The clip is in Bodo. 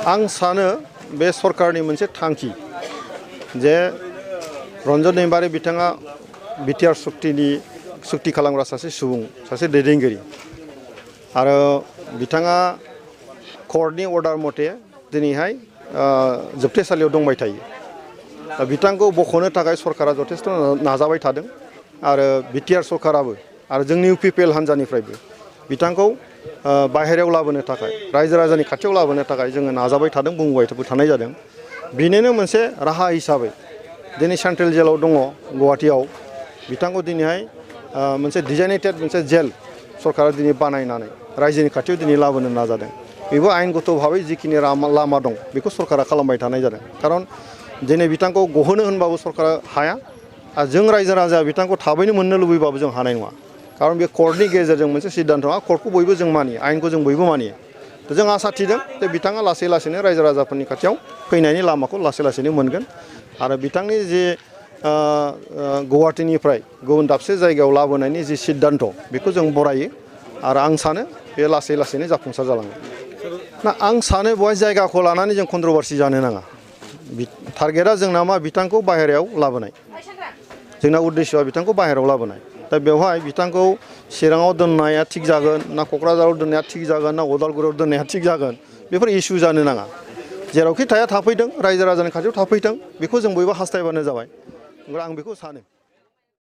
आं सानो बे सरकारनि मोनसे थांखि जे रन्जन दैमारि बिथाङा बिटिआर सुक्ति खालामग्रा सासे सुबुं सासे दैदेनगिरि आरो बिथाङा कर्टनि अर्डार मथे दिनैहाय जोबथेसालियाव दंबाय थायो दा बिथांखौ बख'नो थाखाय सरकारा जथेस्थ नाजाबाय थादों आरो बिटिआर सरकाराबो आरो जोंनि इउपिपिएल हान्जानिफ्रायबो बिथांखौ बाहेरायाव लाबोनो थाखाय रायजो राजानि खाथियाव लाबोनो थाखाय जोङो नाजाबाय थादों बुंबाय थानाय जादों बेनिनो मोनसे राहा हिसाबै दिनै सेन्ट्रेल जेलाव दङ गुवाहाटीयाव बिथांखौ दिनैहाय मोनसे डिजाइनेटेड मोनसे जेल सरकारा दिनै बानायनानै रायजोनि खाथियाव दिनै लाबोनो नाजादों बेबो आयेनगत भाबै जिखिनि लामा दं बेखौ सरकारा खालामबाय थानाय जादों खारन दिनै बिथांखौ गहोनो होनबाबो सरकारा हाया आरो जों रायजो राजा बिथांखौ थाबैनो मोननो लुबैबाबो जों हानाय नङा खारन बे कर्टनि गेजेरजों मोनसे सिद्धान्त कर्टखौ बयबो जों मानियो आयेनखौ जों बयबो मानियो दा जों आसा थिदों जे बिथाङा लासै लासैनो रायजो राजाफोरनि खाथियाव फैनायनि लामाखौ लासै लासैनो मोनगोन आरो बिथांनि जे गुवाहाटीनिफ्राय गुबुन दाबसे जायगायाव लाबोनायनि जि सिद्धान्त बेखौ जों बरायो आरो आं सानो बे लासै लासैनो जाफुंसार जालांगोन ना आं सानो बेवहाय जायगाखौ लानानै जों कन्ट्रभारसि जानो नाङा टारगेटआ जोंना मा बिथांखौ बाहेरायाव लाबोनाय जोंना उद्देश्यआ बिथांखौ बाहेरायाव लाबोनाय दा बेवहाय बिथांखौ चिराङाव दोननाया थिग जागोन ना क'क्राझाराव दोननाया थिग जागोन ना उदालगुरियाव दोननाया थिग जागोन बेफोर इसु जानो नाङा जेरावखि थाया थाफैथों रायजो राजानि खाथियाव थाफैथों बेखौ जों बयबो हास्थायबानो जाबाय आं बेखौ सानो